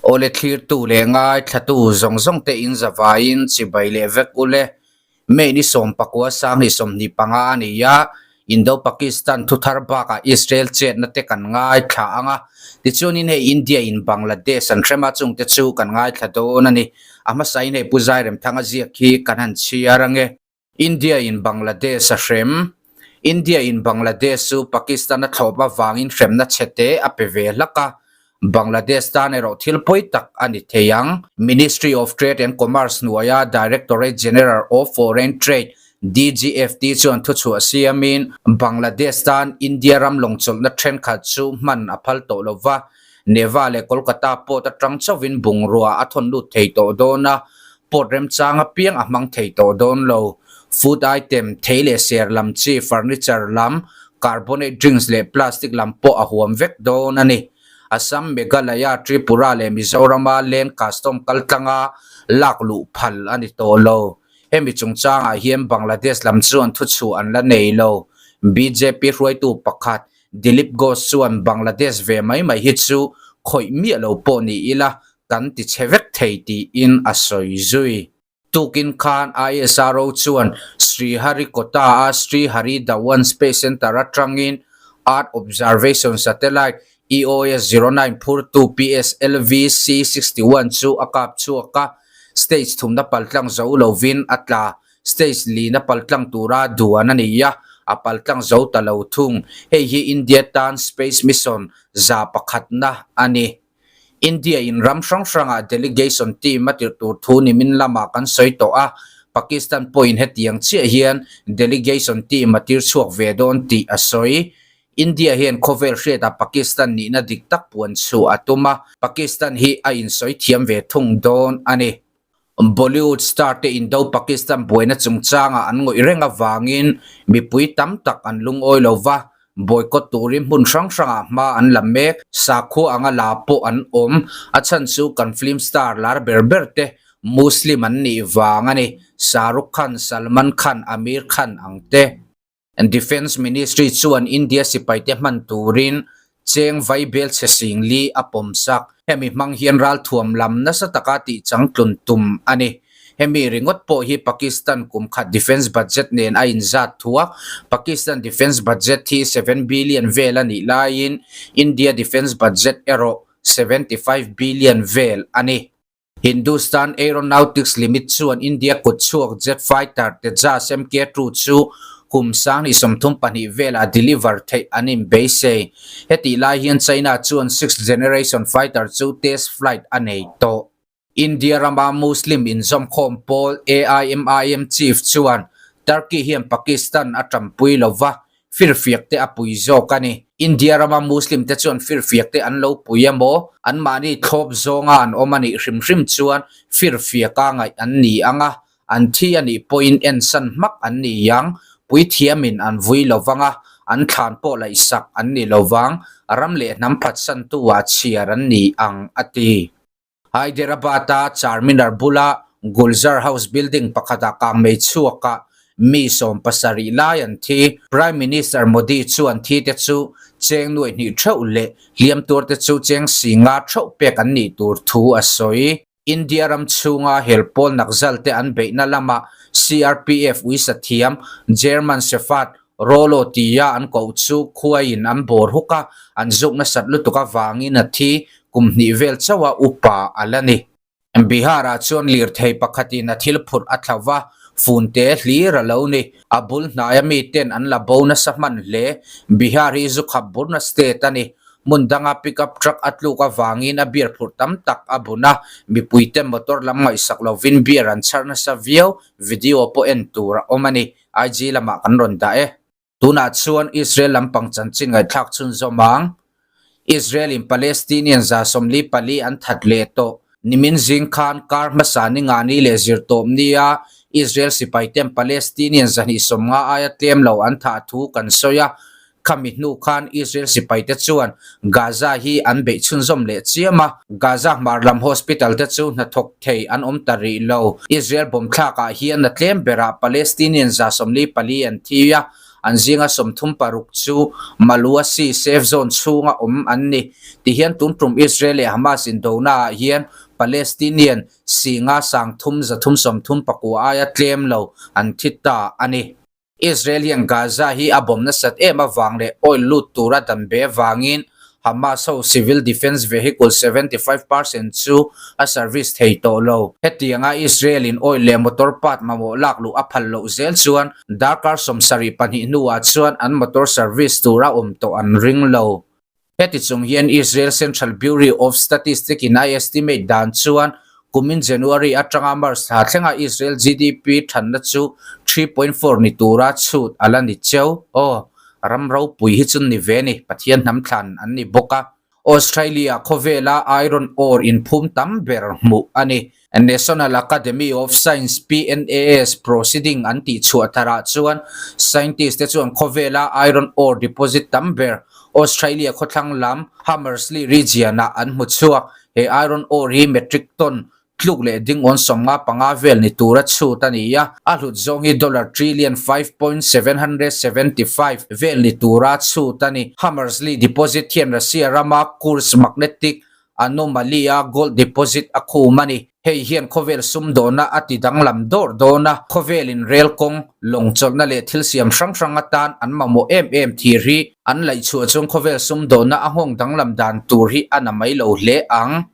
Awle thlirtu leh ngaithlatu zawng zawng te in zavaiin chibai leh vek ule. May ni 19 2025 a ni a, Indo-Pakistan thuthar bakah Israel chetna te kan ngaithla ang a, tichuanin hei India in Bangladesh an hrem a chungte chu kan ngaithla dawn a ni. A hmasain hei Pu Zairemthanga ziak hi kan han chhiar ang e. India in Bangladesh a hrem. India in Bangladesh chu Pakistan a thlawp avangin hremna chhete a pe ve hlak a, Bangladesh tan erawh thil pawi tak a ni thei ang. Ministry of Trade and Commerce hnuaia Directorate General of Foreign Trade, DGFT, chuan thuchhuah siamin Bangladesh tan India ram lawngchawlhna thenkhat chu hman a phal tawh lo va, Neva leh Kolkata port atang chauhin bungrua a thawn lut thei tawh dawn a, port remchang apiang a hmang thei tawh dawn lo. Food item, thei leh ser lam chi, furniture lam, carbonate drinks leh plastic lam pawh a huam vek dawn a ni. Assam, Meghalaya, Tripura leh Mizorama land custom kaltlanga lak luh phal a ni tawh lo. Hemi chungchangah hian Bangladesh lam chuan thuchhuah an la nei lo. Bjp hruaitu pakhat Dilip Ghosh chuan Bangladesh ve mai mai hi chu khawih miah lo pawh ni ila kan ti chhe vek thei tiin a sawi zui. Tukin khan ISRO chuan Sriharikota-a Sri Hari Dhawan Space Centre atangin Earth Observation Satellite EOS 09 phurtu PSLV C-61 chu a kap chhuak a, stage thumna paltlang zo lovin a tla. Stage lina paltlang tura duan a ni a, a paltlang zo ta lo thung. Hei hi India tan space mission 100na a ni. India in ram hrang hrangah delegation team a tirh tur thu nimin lamah kan sawi tawh a, Pakistan pawhin hetiang chiah hian delegation team a tir chhuak ve dawn tih a sawi. India hian khawvel hriatah Pakistan nihna dik tak puan chhuah a tum a, Pakistan hi a insawi thiam ve thung dawn a ni. Bollywood star te Indo-Pakistan buaina chungchangah an ngawih reng avangin mipui tam tak an lungawi lo va, boycott turin hmun hrang hrangah hma an la mek. Sakhua anga la pawh an awm, a chhan chu kan film star lar ber ber te Muslim an nih vang a ni, Shah Rukh Khan, Salman Khan, Aamir Khan ang te. Defence Ministry chuan India sipaite hman turin cheng vaibel chhe sing li a pawm sak. Hemi hmang hian ralthuam lam nasa taka tih changtlun tum a ni. Hemi ringawt pawh hi Pakistan kum khat defence budget nen a inzat thuak. Pakistan defence budget hi 7 billion vel a nih laiin India defence budget erawh 75 billion vel a ni. Hindustan Aeronautics Limit chuan India kut chhuak jet fighter Tejas MK-2 chu kum 2032 velah deliver theih an inbeisei. Hetih lai hian China chuan sixth generation fighter chu test flight a nei tawh. India rama Muslim inzawmkhawm pawl AIMIM chief chuan Turkey hian Pakistan a tanpui lova, Firfiak te a pui zawk a ni. India rama Muslim te chuan firfiak te an lo pui emaw, anmahni thlawp zawnga an awm a nih hrim hrim chuan firfiaka ngaih an ni ang a, an thi a nih pawhin ensan hmak an ni ang, puithiamin an vui lo vang a, an thlan pawh laihsak an ni lo vang, ram leh hnam phatsantu ah chhiar an ni ang, a ti. Hyderabad-a Charminar bula Gulzar House building pakhatah kangmei chhuakah mi 70 lai an thi. Prime Minister Modi chuan thite chu cheng nuai hnih theuh leh hliam turte chu cheng 50 theuh pek an nih tur thu a sawi. India ram chhunga hel pawl Naxal te an beihna lamah CRPF uisa thiam German Shepherd Rolo tia an koh chu khuaiin an bawr huk a, an zuk nasat lutuk avangin a thi kum hnih vel chauha upa a la ni. Bihar-ah chuan lirthei pakhatin a thil phurh a thla va, funte hlir a lo ni. A bul hnaia miten an la bo nasa hman hle. Bihar hi zu khap burna state a ni. Hmun danga pickup truck a tluk avangin a beer phurh tam tak a bun a, mipuite motor lam ngaihsak lovin beer an chhar nasa viau. Video pawh en tur a awm a ni. IG lamah kan rawn dah e. Tunah chuan Israel lampang chanchin ngaihthlak chhunzawm ang. Israel in Palestinian 44 an that leh tawh. Nimin zing khan kar hmasa ni nga ni leh zirtawp nia Israel sipaiten Palestinian 150 aia tlem lo an thah thu kan sawi a. Khami hnu khan Israel sipaite chuan Gaza hi an beih chhunzawm leh chiam a, Gaza hmar lam hospital te chu hnathawk thei an awm ta rih lo. Israel bomb thlakah hian a tlem berah Palestinian 44 an thi a, An zinga 36 chu Maluasi safe zone chhunga awm an ni. Tihian tun tum Israel leh Hamas indonaah hian Palestinian singa 3339 aia tlem lo an thi ta a ni. Israel hian Gaza hi a bawm nasat em avang leh oil lut tura dan be vangin Hamas ho civil defence vehicle 75 percent chu a service thei tawh lo. Hetianga Israel in oil leh motor part mamawh lak luh a phal loh zel chuan darkar 72 hnuah chuan an motor service tura awm tawh an ring lo. Heti chung hian Israel Central Bureau of Statistics in a estimate dan chuan kumin January atanga March thla thlenga Israel GDP thanna chu 3.4 ni tura chhut a la ni cheu. Aw, ram ropui hi chu ni ve ni, Pathian hnam thlan an ni bawk a. Australia khawvela iron ore inphum tam ber hmuh a ni. National Academy of Science, PNAS, proceeding an tih chhuah tharah chuan scientist te chuan khawvela iron ore deposit tam ber Australia khawthlang lam Hamersley region ah an hmu chhuak. He iron ore hi metric ton tluk leh dingawn 55 vel ni tura chhut a ni a, a hlut zawng hi dollar trillion 5.775 vel ni tura chhut a ni. Hamersley deposit hian Russia rama Kursk magnetic anomaly a gold deposit a khum a ni. Hei hian khawvel sumdawna a ti danglam dawr dawn a, khawvelin rel kawng, lawng chawlhna leh thil siam hrang hrang atan an mamawh em em thir hi an laih chhuah chuan khawvel sumdawna a nghawng danglam dan tur hi a na mai lo hle ang.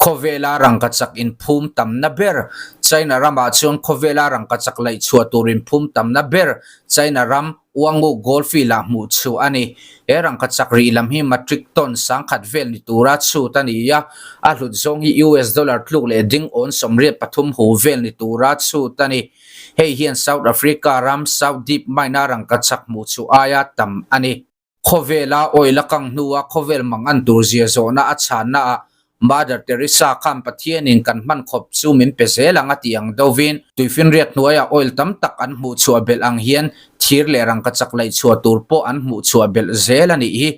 Khawvela rangkachak inphum tamna ber China ramah chuan khawvela rangkachak laih chhuah tur inphum tamna ber China ram Uangu Gold Field-ah hmuh chhuah a ni. He rangkachak rih lam hi matric ton 10,000 vel ni tura chhut a ni a, a hlut zawng hi US dollar tluk leh ding awn 83 hu vel ni tura chhut a ni. Hei hian South Africa ram South Deep Mine-a rangkachak hmuh chhuah aia tam a ni. Khawvela oil a kang hnua khawvel mang an tur zia zawhna a chhannaah Mother Teresa khan Pathianin kan hman khawp chu min pe zel ang a tih ang deuhvin tuifinriat hnuaiah oil tam tak an hmuh chhuah belh ang hian thir leh rangkachak laih chhuah tur pawh an hmuh chhuah belh zel a nih hi.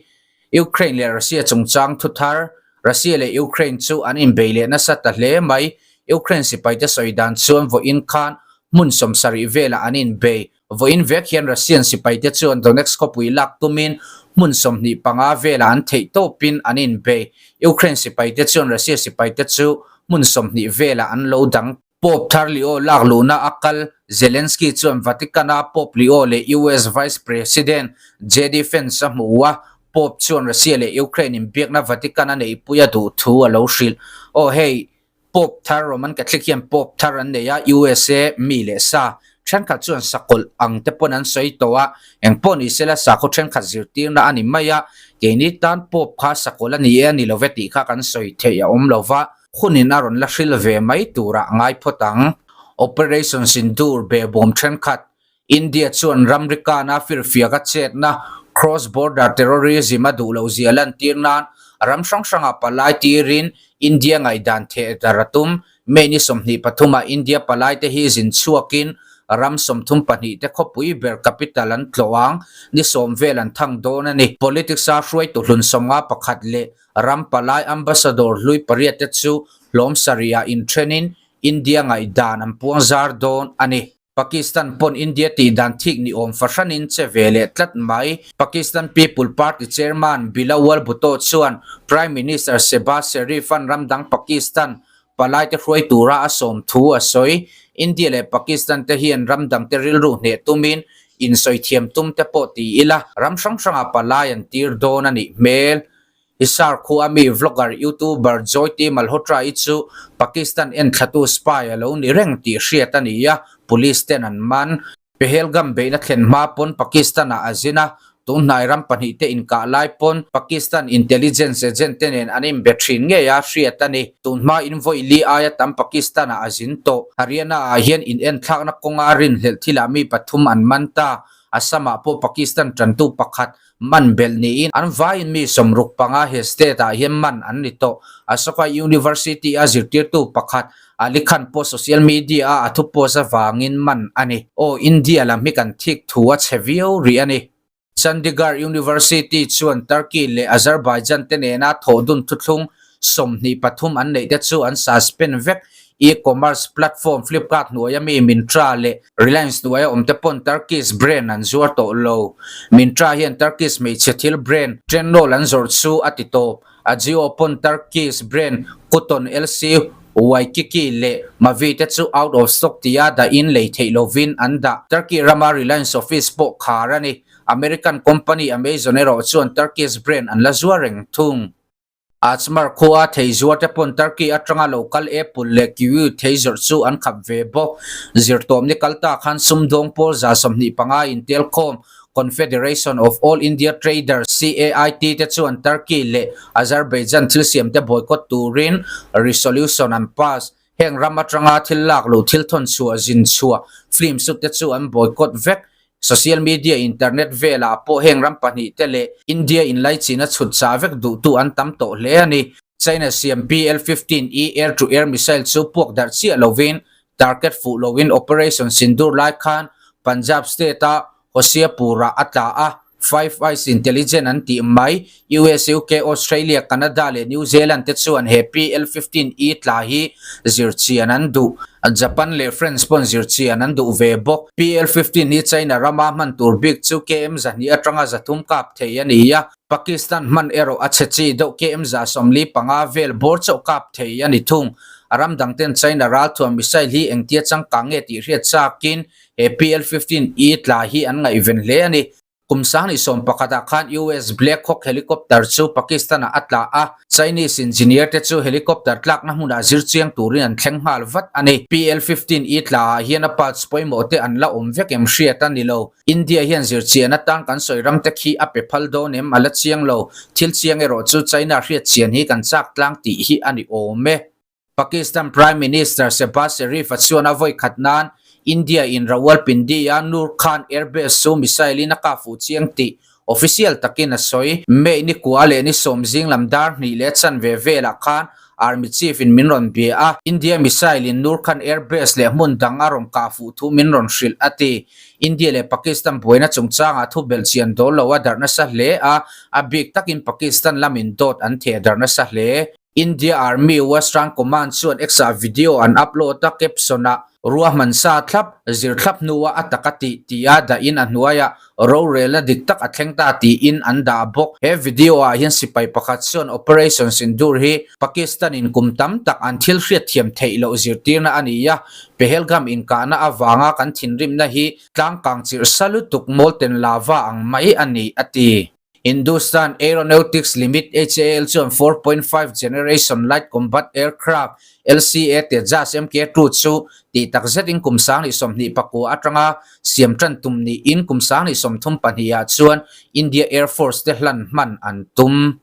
Ukraine leh Russia chungchang thuthar Russia leh Ukraine chu an inbei leh nasa ta hle mai. Ukraine sipaite sawi dan chuan vawiin khan hmun 70 velah an inbei. Vawiin vek hian Russian sipaite chuan Donetsk khawpui lak tumin hmun 25 velah an theih tawpin an inbei. Ukraine sipaite chuan Russia sipaite chu hmun 20 velah an lo dang. Pope thar Leo lak luhna a kal. Zelensky chuan Vatican-a Pope Leo leh US Vice President JD Vance a hmu a, Pope chuan Russia leh Ukraine inbiakna Vatican a neihpui a duh thu a lo hrilh. Aw hei, Pope thar Roman Catholic hian Pope thar an nei a, USA mi leh sa thenkhat chuan sakawlh ang te pawn an sawi tawh a, engpawh ni sela sakhaw thenkhat zirtirna a ni mai a, keini tan Pope kha sakawlh a ni e a ni lo ve tih kha kan sawi theih a awm lo va, hunin a rawn la hril ve mai turah ngai phawt ang. Operation Sindoor behbawm thenkhat India chuan ramri kana firfiaka chetna, cross border terrorism, a duh loh zia lantir nan ram hrang hrangah palai tirin India ngaihdan theh dar a tum. May ni 23 ah India palai te hi zin chhuakin ram 32 te khawpui ber capital an tlawh ang, ni 10 vel an thang dawn a ni. Politics a hruaitu hlun 51 leh ram palai ambassador hlui pariat te chu hlawm sarih ah inthenin India ngaihdan an puang zar dawn a ni. Pakistan pawn India tih dan thik ni awm fahranin che ve leh tlat mai. Pakistan People Party chairman Bilawal Bhutto chuan Prime Minister Shehbaz Sharif-a'n ram dang Pakistan palaite hruai tura a sawm thu a sawi. India leh Pakistan te hian ram dangte rilru hneh tumin insawi thiam tum te pawh ti ila ram hrang hrangah palai an tir dawn a nih hmel. Hisar khua mi vlogger YouTuber Joyti Malhotra-i chu Pakistan enthlatu spy a lo ni reng tih hriat a ni a, police ten an man. Pahalgam beihna thlen hma pawn Pakistan-ah a zin a, tunhnai ram pahnih te inkah lai pawn Pakistan intelligence agent te nen an inbe thin ngei a hriat a ni. Tunhma in vawi li aia tam Pakistan-ah a zin tawh. Haryana-ah hian inenthlakna kawnga rinhlelh thilah mi pathum an man ta. Assam-ah pawh Pakistan tantu pakhat Man belh niin an vaiin mi 65 he state ah hian man an ni tawh. Ashoka University a zirtirtu pakhat Ali Khan pawh social media a a thu post avangin man a ni. Aw India lam hi kan thik thu a chhe viau rih a ni. Chandigarh University chuan Turkey leh Azerbaijan te nena thawhdun thuthlung 23 an neih te chu an suspend vek. E-commerce platform Flipkart hnuaia mi Myntra leh Reliance hnuaia awmte pawn Turkish brand an zuar tawh lo. Myntra hian Turkish hmeichhe thil brand Trendyol an zawrh chu a ti tawp. Ajio pawn Turkish brand Koton, LC Waikiki leh Mavi te chu out of stock tia dahin lei theih lovin an dah. Turkey rama Reliance office pawh khar a ni. American company Amazon erawh chuan Turkish brand an la zuar reng thung. Ajmer khua thei zuar te pawn Turkey atanga lo kal apple leh kiwi thei zawrh chu an khap ve bawk. Zirtawmni kal ta khan sumdawng pawl 25 intelkhawm Confederation of All India Traders, CAIT, te chuan Turkey leh Azerbaijan thil siam te boycott turin resolution an pass. Heng ram atanga thil lak loh thil thawn chhuah zin chhuah film shoot te chu an boycott vek. Social media, internet velah pawh heng ram pahnihte leh India inlaichina chhut chah vek duhtu an tam tawh hle a ni. China siam PL-15E air-to-air missile chu puak darh chiah lovin target fuh loin Operation Sindoor lai khan Punjab state-a Hoshiarpur-ah a tla a, Five Eyes Intelligence an tih mai. US, UK, Australia, Canada leh New Zealand te chuan he PL-15E tla hi zirchian an duh. Japan leh France pawn zirchian an duh ve bawk. PL-15 hi China rama hman tur bik chu KM 200 atanga 300 kap thei a ni a, Pakistan hman erawh a chhe chi deuh KM 45 vel bawr chauh kap thei a ni thung. A ram dang ten China ralthuam missile hi engtia changkang nge tih hriat chakin he PL-15E tla hi an ngaihven hle a ni. Kum 2011 ah khan US Black Hawk helicopter chu Pakistan-ah a tla a, Chinese engineer te chu helicopter tlakna hmunah zir chiang turin an thleng nghal vat a ni. PL-15E tla ah hian a parts pawimawh te an la awm vek em hriat a ni lo. India hian zir chian atan kan sawi ram te khi a pe phal dawn em a la chiang lo. Thil chiang erawh chu China hriat chian hi kan chak tlang tih hi a ni awm e. Pakistan Prime Minister Shehbaz Sharif-a chuan a vawi khat nan India in Rawalpindi-a Nur Khan Air Base chu missile-in a kah fuh chiang tih official takin a sawi. May ni kua leh ni sawm zing lam dar hnih leh chanve velah khan Army Chief in min rawn bia a, India missile in Nur Khan Air Base leh hmun dang a rawn kah fuh thu min rawn hrilh a ti. India leh Pakistan buaina chungchangah thu belh chian dawl lo a darh nasa hle a, a bik takin Pakistan lamin dawt an theh darh nasa hle. India Army Western Command chuan X-ah video an upload a, caption-ah ruahman sa thlap, zir thlap hnua a tak a tih tia dahin a hnuaiah rorelna dik tak a thleng ta tiin an dah bawk. He video-ah hian sipai pakhat chuan Operation Sindoor hi Pakistan-in kum tam tak an thil hriatthiam theih loh zirtirna a ni a, Pahalgam inkahna avanga kan thinrimna hi tlangkang chirh sa lutuk molten lava ang mai a ni, a ti. Hindustan Aeronautics Limit, HAL, chuan 4.5 generation light combat aircraft, LCA, Tejas Mk2 chu tih tak zetin kum 2024 atanga siam tan tum niin kum 2032 ah chuan India Air Force te hlan hman an tum.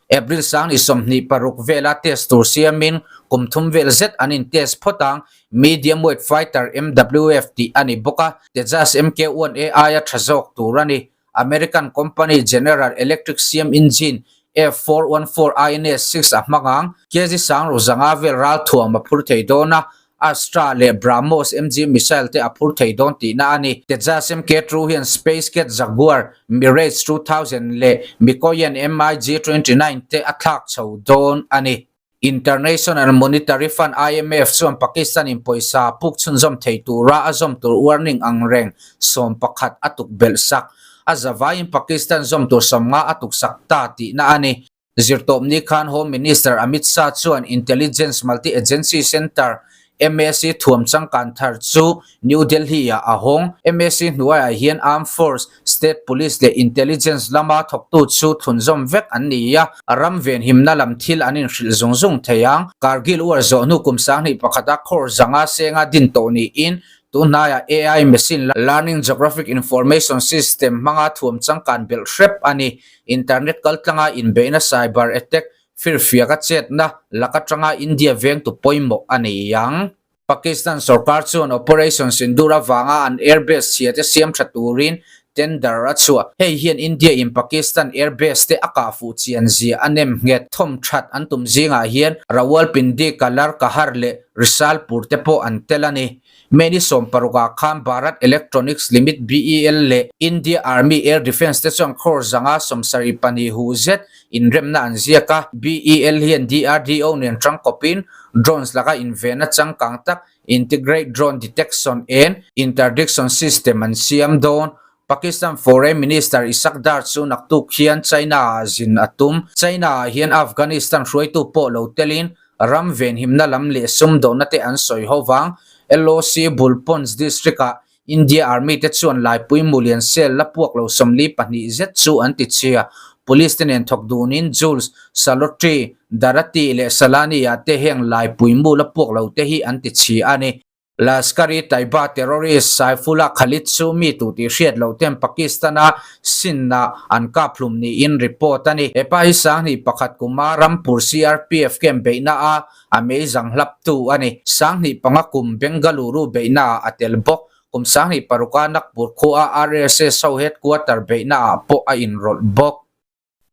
April 26 vela test tur siamin kum thum vel zet an in test phawt ang. Medium Weight Fighter, MWF, tih a ni bawk a, Tejas Mk1A aia tha zawk tur a ni. American company General Electric siam engine F414 INS-6 a hmang ang. Kg sang ru zanga vel ralthuam a phur thei dawn a, Astra leh BrahMos MG missile te a phur thei dawn tihna a ni. Tejas MK-2 hian SpaceCat Jaguar, Mirage 2000 leh Mikoyan MiG-29 te a thlak chho dawn a ni. International Monetary Fund, IMF, chuan Pakistan in pawisa puk chhunzawm thei tura a zawm tur warning ang reng 11 a tuk belh sak. A zavaiin Pakistan zawm tur 50 a tuk sak ta tihna a ni. Zirtawpni khan Home Minister Amit Shah chuan Intelligence Multi-Agency Centre, MAC thuam changkan thar chu New Delhi-ah a hawng. MAC hnuaiah hian Armed Force, State Police leh Intelligence lama thawktu chu thlunzawm vek an ni a, ram venhimna lam thil an inhrilh zung zung thei ang. Kargil War zawh hnu kum 21 a Corps zanga senga din tawh niin tunhnaiah AI Machine Learning Geographic Information System hmanga thuam changkan belh hrep a ni. Internet kaltlanga inbeihna cyber attack Firfiak a chetna lak atanga India vengtu pawimawh a nei ang. Pakistan sorkar chuan Operation Sindoor avanga an airbase chhia te siam tha turin Tender a chhuah. Hei hian India in Pakistan airbase te a kah fuh chian zia a nem nghet. Thawm that an tum zingah hian Rawalpindi, Kalar, Kahar leh Risalpur te pawh an tel a ni. May ni 16 ah khan Bharat Electronics Limit, BEL, leh India Army Air Defence te chuan crore zanga 72 hu zet inremna an ziak a. BEL hian DRDO nen tangkawpin drones laka invenna changkang tak Integrate Drone Detection and Interdiction System an siam dawn. Pakistan Foreign Minister Ishaq Dar chu naktuk hian China-ah zin a tum. China-ah hian Afghanistan hruaitu pawh lo telin ram venhimna lam leh sumdawhna te an sawi ho vang. LOC bul Poonch District-ah India Army te chuan Laipui Mulian cell la puak lo 42 zet chu an ti chhia. Police te nen thawk dunin Jules, Salotri, Darati leh Salani-ah te heng Laipui mu la puak lo te hi an ti chhia a ni. Lashkar-e-Taiba terrorist Saifullah Khalid chu mi tu tih hriat loh ten Pakistan-a Sindh-ah an kap hlum niin report a ni. He pa hi 21 kuma Rampur CRPF camp beihna a a meizang hlaptu a ni. 25 kum Bengaluru beihnaah a tel bawk. Kum 26 a Nagpur khua RSS ho headquarter beihnaah pawh a inrawlh bawk.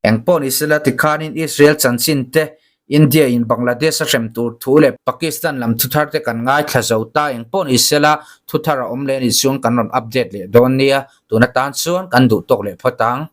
Eng pawh ni sela tikhanin Israel chanchin te, India in Bangladesh a hrem tur thu leh Pakistan lam thuthar te kan ngaithla zo ta. Eng pawh ni sela thuthar a awm leh anih chuan kan rawn update leh dawn nia. Tun atan chuan kan duh tawk leh phawt ang.